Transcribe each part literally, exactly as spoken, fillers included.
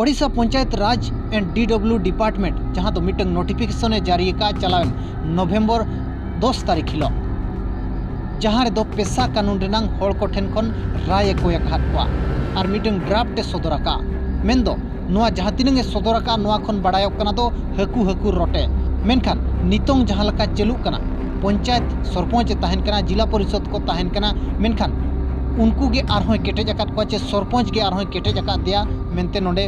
Odisha panchayat Raj and D W department ᱡᱟᱦᱟᱸ ᱫᱚ ᱢᱤᱫᱴᱟᱝ notification ᱮ ᱡᱟᱹᱨᱤ ᱟᱠᱟᱫ ᱪᱟᱞᱟᱣᱮᱱ ᱱᱚᱵᱷᱮᱢᱵᱚᱨ ᱫᱚᱥ ᱛᱟᱹᱨᱤᱠᱷ ᱦᱤᱞᱳᱜ, ᱡᱟᱦᱟᱸ ᱨᱮᱫᱚ ᱯᱮᱥᱟ ᱠᱟᱹᱱᱩᱱ ᱨᱮᱱᱟᱝ ᱦᱚᱲ ᱠᱚ ᱴᱷᱮᱱ ᱠᱷᱚᱱ ᱨᱟᱭ ᱮ ᱠᱚᱭ ᱟᱠᱟᱫ ᱠᱚᱣᱟ ᱟᱨ ᱢᱤᱫᱴᱟᱝ draft ᱮ ᱥᱚᱫᱚᱨ ᱟᱠᱟᱫᱼᱟ᱾ ᱢᱮᱱᱫᱚ ᱱᱚᱣᱟ ᱡᱟᱦᱟᱸ ᱛᱤᱱᱟᱹᱝ ᱮ ᱥᱚᱫᱚᱨ ᱟᱠᱟᱫᱼᱟ, ᱱᱚᱣᱟ ᱠᱷᱚᱱ ᱵᱟᱲᱟᱭᱚᱜ ᱠᱟᱱᱟ ᱫᱚ ᱦᱟᱹᱠᱩ ᱦᱟᱹᱠᱩ ᱨᱚᱴᱮ᱾ ᱢᱮᱱᱠᱷᱟᱱ ᱱᱤᱛᱚᱝ ᱡᱟᱦᱟᱸ ᱞᱮᱠᱟ ᱪᱟᱹᱞᱩᱜ ᱠᱟᱱᱟ, ᱯᱚᱧᱪᱟᱭᱮᱛ ᱥᱚᱨᱯᱚᱧᱪ ᱮ ᱛᱟᱦᱮᱱ ᱠᱟᱱᱟ, ᱡᱤᱞᱟ ᱯᱚᱨᱤᱥᱚᱫᱽ ᱠᱚ ᱛᱟᱦᱮᱱ ᱠᱟᱱᱟ, ᱢᱮᱱᱠᱷᱟᱱ ᱩᱱᱠᱩ ᱜᱮ ᱟᱨᱦᱚᱸᱭ ᱠᱮᱴᱮᱡ ᱟᱠᱟᱫ ᱠᱚᱣᱟ ᱪᱮ ᱥᱚᱨᱯᱚᱧᱪ ᱜᱮ ᱟᱨᱦᱚᱸᱭ ᱠᱮᱴᱮᱡ ᱟᱠᱟᱫ ᱫᱮᱭᱟ ᱢᱮᱱᱛᱮ ᱱᱚᱰᱮ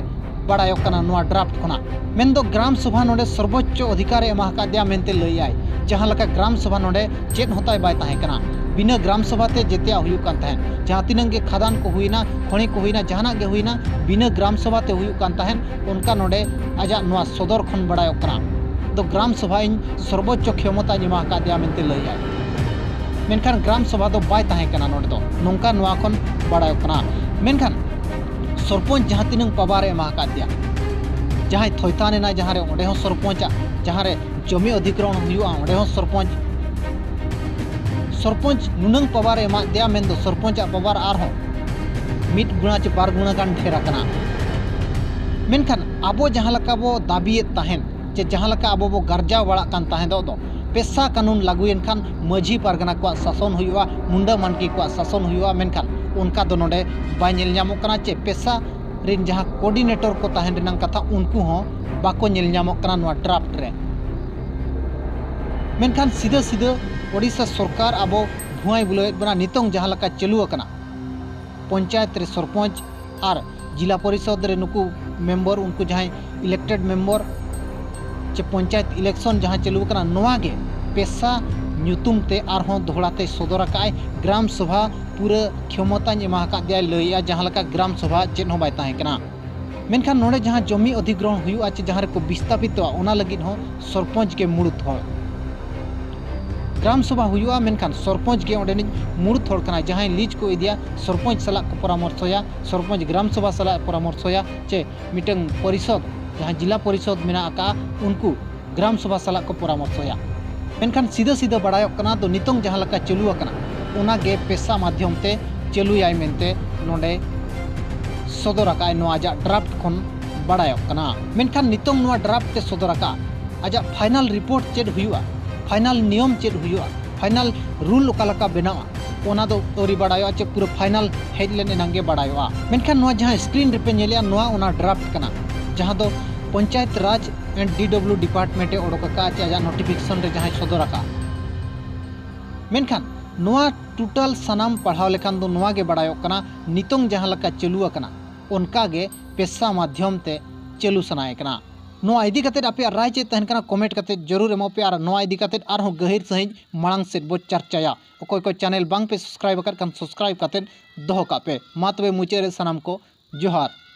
ᱵᱟᱲᱟᱭᱚᱜ ᱠᱟᱱᱟ ᱱᱚᱣᱟ draft ᱠᱷᱚᱱᱟᱜ᱾ ᱢᱮᱱᱫᱚ ᱜᱨᱟᱢ ᱥᱚᱵᱷᱟ ᱱᱚᱰᱮ ᱥᱚᱨᱵᱚᱪᱪᱚ ᱚᱫᱷᱤᱠᱟᱨ ᱮ ᱮᱢᱟ ᱟᱠᱟᱫ ᱫᱮᱭᱟ ᱢᱮᱱᱛᱮ ᱞᱟᱹᱭᱟᱭ, ᱡᱟᱦᱟᱸ ᱞᱮᱠᱟ ᱜᱨᱟᱢ ᱥᱚᱵᱷᱟ ᱱᱚᱰᱮ ᱪᱮᱫ ᱦᱚᱸ ᱛᱟᱭ ᱵᱟᱭ ᱛᱟᱦᱮᱸ ᱠᱟᱱᱟ᱾ ᱵᱤᱱᱟᱹ ᱜᱨᱟᱢ ᱥᱚᱵᱷᱟ ᱛᱮ ᱡᱮᱛᱮᱭᱟᱜ ᱦᱩᱭᱩᱜ ᱠᱟᱱ ᱛᱟᱦᱮᱸᱫ᱾ ᱡᱟᱦᱟᱸ ᱛᱤᱱᱟᱹᱝ ᱜᱮ ᱠᱷᱟᱫᱟᱱ ᱠᱚ ᱦᱩᱭᱱᱟ, ᱠᱷᱚᱬᱤ ᱠᱚ ᱦᱩᱭᱱᱟ, ᱡᱟᱦᱟᱱᱟᱜ ᱜᱮ ᱦᱩᱭᱱᱟ, ᱵᱤᱱᱟᱹ ᱜᱨᱟᱢ ᱥᱚᱵᱷᱟ ᱛᱮ ᱦᱩᱭᱩᱜ ᱠᱟᱱ ᱛᱟᱦᱮᱸᱫ᱾ ᱚᱱᱠᱟ ᱱᱚᱰᱮ ᱟᱡᱟᱜ ᱱᱚᱣᱟ ᱥᱚᱫᱚᱨ ᱠᱷᱚᱱ ᱵᱟᱲᱟᱭᱚᱜ ᱠᱟᱱᱟ᱾ ᱫᱚ ᱜᱨᱟᱢ ᱥᱚᱵᱷᱟ ᱤᱧ ᱥᱚᱨᱵᱚᱪᱪᱚ ᱠᱷᱮᱢᱚᱛᱟᱧ ᱮᱢᱟ ᱟᱠᱟᱫ ᱫᱮᱭᱟ ᱢᱮᱱᱛᱮ ᱞᱟᱹᱭᱟᱭ᱾ ᱢᱮᱱᱠᱷᱟᱱ ᱜᱨᱟᱢ ᱥᱚᱵᱷᱟ ᱫᱚ ᱵᱟᱭ ᱛᱟᱦᱮᱸ ᱠᱟᱱᱟ ᱱᱚᱰᱮ ᱫᱚ, ᱱᱚᱝᱠᱟ ᱱᱚᱣᱟ ᱠᱷᱚᱱ ᱵᱟᱲᱟᱭᱚᱜ ᱠᱟᱱᱟ᱾ ᱢᱮᱱᱠᱷᱟᱱ ᱥᱚᱨᱯᱚᱧᱪ ᱡᱟᱦᱟᱸ ᱛᱤᱱᱟᱹᱝ power ᱮ ᱮᱢᱟ ᱟᱠᱟᱫ ᱫᱮᱭᱟ, ᱡᱟᱦᱟᱸᱭ ᱛᱷᱚᱭᱛᱷᱟᱱ ᱮᱱᱟᱭ, ᱡᱟᱦᱟᱸ ᱨᱮ, ᱚᱸᱰᱮ ᱦᱚᱸ ᱥᱚᱨᱯᱚᱧᱪᱟᱜ, ᱡᱟᱦᱟᱸ ᱨᱮ ᱡᱚᱢᱤ ᱚᱫᱷᱤᱜᱨᱚᱦᱚᱬ ᱦᱩᱭᱩᱜᱼᱟ, ᱚᱸᱰᱮ ᱦᱚᱸ ᱥᱚᱨᱯᱚᱧᱪ᱾ ᱥᱚᱨᱯᱚᱧᱪ ᱱᱩᱱᱟᱹᱝ power ᱮ ᱮᱢᱟᱫ ᱫᱮᱭᱟ, ᱢᱮᱱᱫᱚ ᱥᱚᱨᱯᱚᱧᱪᱟᱜ power ᱟᱨᱦᱚᱸ ᱢᱤᱫ ᱜᱩᱬᱟ ᱪᱮ ᱵᱟᱨ ᱜᱩᱬᱟ ᱜᱟᱱ ᱰᱷᱮᱨ ᱟᱠᱟᱱᱟ᱾ ᱢᱮᱱᱠᱷᱟᱱ ᱟᱵᱚ ᱡᱟᱦᱟᱸ ᱞᱮᱠᱟ ᱵᱚ ᱫᱟᱹᱵᱤᱭᱮᱫ ᱛᱟᱦᱮᱸᱫ, ᱪᱮ ᱡᱟᱦᱟᱸ ᱞᱮᱠᱟ ᱟᱵᱚ ᱵᱚ ᱜᱟᱨᱡᱟᱣ ᱵᱟᱲᱟᱜ ᱠᱟᱱ ᱛᱟᱦᱮᱸᱫᱚᱜ ᱫᱚ, ᱯᱮᱥᱟ ᱠᱟᱹᱱᱩᱱ ᱞᱟᱹᱜᱩᱭᱮᱱ ᱠᱷᱟᱱ ᱢᱟᱹᱡᱷᱤ ᱯᱟᱨᱜᱟᱱᱟ ᱠᱚᱣᱟᱜ ᱥᱟᱥᱚᱱ ᱦᱩᱭᱩᱜᱼᱟ, ᱢᱩᱱᱰᱟᱹ ᱢᱟᱱᱠᱤ ᱠᱚᱣᱟᱜ ᱥᱟᱥᱚᱱ ᱦᱩᱭᱩᱜᱼᱟ, ᱢᱮᱱᱠᱷᱟᱱ ᱚᱱᱠᱟ ᱫᱚ ᱱᱚᱰᱮ ᱵᱟᱭ ᱧᱮᱞ ᱧᱟᱢᱚᱜ ᱠᱟᱱᱟ᱾ ᱪᱮ ᱯᱮᱥᱟ ᱨᱤᱱ ᱡᱟᱦᱟᱸ coordinator ᱠᱚ ᱛᱟᱦᱮᱱ ᱨᱮᱱᱟᱜ ᱠᱟᱛᱷᱟ, ᱩᱱᱠᱩ ᱦᱚᱸ ᱵᱟᱠᱚ ᱧᱮᱞ ᱧᱟᱢᱚᱜ ᱠᱟᱱᱟ ᱱᱚᱣᱟ draft ᱨᱮ᱾ ᱢᱮᱱᱠᱷᱟᱱ ᱥᱤᱫᱷᱟᱹ ᱥᱤᱫᱷᱟᱹ ᱳᱰᱤᱥᱟ ᱥᱚᱨᱠᱟᱨ ᱟᱵᱚ ᱵᱷᱩᱣᱟᱹᱭ ᱵᱩᱞᱟᱹᱣᱮᱫ ᱵᱚᱱᱟ, ᱱᱤᱛᱚᱝ ᱡᱟᱦᱟᱸ ᱞᱮᱠᱟ ᱪᱟᱹᱞᱩ ᱟᱠᱟᱱᱟ, ᱯᱚᱧᱪᱟᱭᱮᱛ ᱨᱮ ᱥᱚᱨᱯᱚᱧᱪ ᱟᱨ ᱡᱤᱞᱟ ᱯᱚᱨᱤᱥᱚᱫᱽ ᱨᱮ ᱱᱩᱠᱩ member, ᱩᱱᱠᱩ ᱡᱟᱦᱟᱸᱭ elected member ᱪᱮ ᱯᱚᱧᱪᱟᱭᱮᱛ election ᱡᱟᱦᱟᱸ ᱪᱟᱹᱞᱩ ᱟᱠᱟᱱᱟ, ᱱᱚᱣᱟ ᱜᱮ ᱯᱮᱥᱟ ᱧᱩᱛᱩᱢ ᱛᱮ ᱟᱨᱦᱚᱸ ᱫᱚᱦᱲᱟ ᱛᱮᱭ ᱥᱚᱫᱚᱨ ᱟᱠᱟᱫᱼᱟᱭ᱾ ᱜᱨᱟᱢ ᱥᱚᱵᱷᱟ ᱯᱩᱨᱟᱹ ᱠᱷᱮᱢᱚᱛᱟᱧ ᱮᱢᱟ ᱟᱠᱟᱫ ᱫᱮᱭᱟᱭ ᱞᱟᱹᱭᱮᱜᱼᱟ, ᱡᱟᱦᱟᱸ ᱞᱮᱠᱟ ᱜᱨᱟᱢ ᱥᱚᱵᱷᱟ ᱪᱮᱫ ᱦᱚᱸ ᱵᱟᱭ ᱛᱟᱦᱮᱸ ᱠᱟᱱᱟ᱾ ᱢᱮᱱᱠᱷᱟᱱ ᱱᱚᱰᱮ ᱡᱟᱦᱟᱸ ᱡᱚᱢᱤ ᱚᱫᱷᱤᱜᱨᱚᱦᱚᱬ ᱦᱩᱭᱩᱜᱼᱟ ᱪᱮ ᱡᱟᱦᱟᱸ ᱨᱮᱠᱚ ᱵᱤᱥᱛᱟᱯᱤᱛᱚᱜᱼᱟ, ᱚᱱᱟ ᱞᱟᱹᱜᱤᱫ ᱦᱚᱸ ᱥᱚᱨᱯᱚᱧᱪ ᱜᱮ ᱢᱩᱲᱩᱫ ᱦᱚᱲ᱾ ᱜᱨᱟᱢ ᱥᱚᱵᱷᱟ ᱦᱩᱭᱩᱜᱼᱟ, ᱢᱮᱱᱠᱷᱟᱱ ᱥᱚᱨᱯᱚᱧᱪ ᱜᱮ ᱚᱸᱰᱮᱱᱤᱡ ᱢᱩᱲᱩᱫ ᱦᱚᱲ ᱠᱟᱱᱟᱭ᱾ ᱡᱟᱦᱟᱸᱭ ᱞᱤᱡ ᱠᱚ ᱤᱫᱤᱭᱟ, ᱥᱚᱨᱯᱚᱧᱪ ᱥᱟᱞᱟᱜ ᱠᱚ ᱯᱚᱨᱟᱢᱚᱨᱥᱚᱭᱟ, ᱥᱚᱨᱯᱚᱧᱪ ᱜᱨᱟᱢ ᱥᱚᱵᱷᱟ ᱥᱟᱞᱟᱜ ᱮ ᱯᱚᱨᱟᱢᱚᱨᱥᱚᱭᱟ, ᱪᱮ ᱢᱤᱫᱴᱟᱝ ᱯᱚᱨᱤᱥᱚᱫᱽ, ᱡᱟᱦᱟᱸ ᱡᱤᱞᱟ ᱯᱚᱨᱤᱥᱚᱫᱽ ᱢᱮᱱᱟᱜ ᱟᱠᱟᱫᱼᱟ, ᱩᱱᱠᱩ ᱜᱨᱟᱢ ᱥᱚᱵᱷᱟ ᱥᱟᱞᱟᱜ ᱠᱚ ᱯᱚᱨᱟᱢᱚᱨᱥᱚᱭᱟ᱾ ᱢᱮᱱᱠᱷᱟᱱ ᱥᱤᱫᱷᱟᱹ ᱥᱤᱫᱷᱟᱹ ᱵᱟᱲᱟᱭᱚᱜ ᱠᱟᱱᱟ ᱫᱚ ᱱᱤᱛᱚᱝ ᱡᱟᱦᱟᱸ ᱞᱮᱠᱟ ᱪᱟᱹᱞᱩ ᱟᱠᱟᱱᱟ, ᱚᱱᱟ ᱜᱮ ᱯᱮᱥᱟ ᱢᱟᱫᱽᱫᱷᱚᱢ ᱛᱮ ᱪᱟᱹᱞᱩᱭᱟᱭ ᱢᱮᱱᱛᱮ ᱱᱚᱰᱮ ᱥᱚᱫᱚᱨ ᱟᱠᱟᱫᱼᱟᱭ ᱱᱚᱣᱟ ᱟᱡᱟᱜ draft ᱠᱷᱚᱱ᱾ ᱵᱟᱲᱟᱭᱚᱜ ᱠᱟᱱᱟ᱾ ᱢᱮᱱᱠᱷᱟᱱ ᱱᱤᱛᱚᱝ ᱱᱚᱣᱟ ᱰᱨᱟᱯᱷᱴ ᱮ ᱥᱚᱫᱚᱨ ᱟᱠᱟᱫᱼᱟ, ᱟᱡᱟᱜ ᱯᱷᱟᱭᱱᱟᱞ ᱨᱤᱯᱳᱨᱴ ᱪᱮᱫ ᱦᱩᱭᱩᱜᱼᱟ, ᱯᱷᱟᱭᱱᱟᱞ ᱱᱤᱭᱚᱢ ᱪᱮᱫ ᱦᱩᱭᱩᱜᱼᱟ, ᱯᱷᱟᱭᱱᱟᱞ ᱨᱩᱞ ᱚᱠᱟ ᱞᱮᱠᱟ ᱵᱮᱱᱟᱣᱟ, ᱚᱱᱟ ᱫᱚ ᱟᱹᱣᱨᱤ ᱵᱟᱲᱟᱭᱚᱜᱼᱟ᱾ ᱪᱮ ᱯᱩᱨᱟᱹ ᱯᱷᱟᱭᱱᱟᱞ ᱦᱮᱡ ᱞᱮᱱ ᱮᱱᱟᱝ ᱜᱮ ᱵᱟᱲᱟᱭᱚᱜᱼᱟ᱾ ᱢᱮᱱᱠᱷᱟᱱ ᱱᱚᱣᱟ ᱡᱟᱦᱟᱸ ᱥᱠᱨᱤᱱ ᱨᱮᱯᱮ ᱧᱮᱞᱮᱜᱼᱟ, ᱱᱚᱣᱟ ᱚᱱᱟ ᱰᱨᱟᱯᱷᱴ ᱠᱟᱱᱟ, ᱡᱟᱦᱟᱸ ᱫᱚ ᱯᱚᱧᱪᱟᱭᱮᱛ ᱨᱟᱡᱽ and D W department ᱮ ᱚᱰᱚᱠ ᱟᱠᱟᱫᱼᱟ, ᱪᱮ ᱟᱡᱟᱜ ᱱᱳᱴᱤᱯᱷᱤᱠᱮᱥᱚᱱ ᱨᱮ ᱡᱟᱦᱟᱸᱭ ᱥᱚᱫᱚᱨ ᱟᱠᱟᱫᱼᱟ᱾ ᱢᱮᱱᱠᱷᱟᱱ ᱱᱚᱣᱟ ᱴᱳᱴᱟᱞ ᱥᱟᱱᱟᱢ ᱯᱟᱲᱦᱟᱣ ᱞᱮᱠᱷᱟᱱ ᱫᱚ ᱱᱚᱣᱟ ᱜᱮ ᱵᱟᱲᱟᱭᱚᱜ ᱠᱟᱱᱟ, ᱱᱤᱛᱚᱝ ᱡᱟᱦᱟᱸ ᱞᱮᱠᱟ ᱪᱟᱹᱞᱩ ᱟᱠᱟᱱᱟ, ᱚᱱᱠᱟ ᱜᱮ ᱯᱮᱥᱟ ᱢᱟᱫᱽᱫᱷᱚᱢ ᱛᱮ ᱪᱟᱹᱞᱩ ᱥᱟᱱᱟᱭᱮ ᱠᱟᱱᱟ᱾ ᱱᱚᱣᱟ ᱤᱫᱤ ᱠᱟᱛᱮᱫ ᱟᱯᱮᱭᱟᱜ ᱨᱟᱭ ᱪᱮᱫ ᱛᱟᱦᱮᱱ ᱠᱟᱱᱟ, ᱠᱚᱢᱮᱱᱴ ᱠᱟᱛᱮᱫ ᱡᱟᱹᱨᱩᱲ ᱮᱢᱚᱜ ᱯᱮ ᱟᱨ ᱱᱚᱣᱟ ᱤᱫᱤ ᱠᱟᱛᱮᱫ ᱟᱨᱦᱚᱸ ᱜᱟᱹᱦᱤᱨ ᱥᱟᱺᱦᱤᱡ ᱢᱟᱲᱟᱝ ᱥᱮᱫ ᱵᱚ ᱪᱟᱨᱪᱟᱭᱟ᱾ ᱚᱠᱚᱭ ᱠᱚ ᱪᱮᱱᱮᱞ ᱵᱟᱝ ᱯᱮ ᱥᱟᱵᱥᱠᱨᱟᱭᱤᱵ ᱟᱠᱟᱫ ᱠᱷᱟᱱ ᱥᱟᱵᱥᱠᱨᱟᱭᱤᱵ ᱠᱟᱛᱮᱫ ᱫᱚᱦᱚ ᱠᱟᱜ ᱯᱮ᱾ ᱢᱟ ᱛᱚᱵᱮ ᱢᱩᱪᱟᱹᱫ ᱨᱮ ᱥᱟᱱᱟᱢ ᱠᱚ ᱡᱚᱦᱟᱨ᱾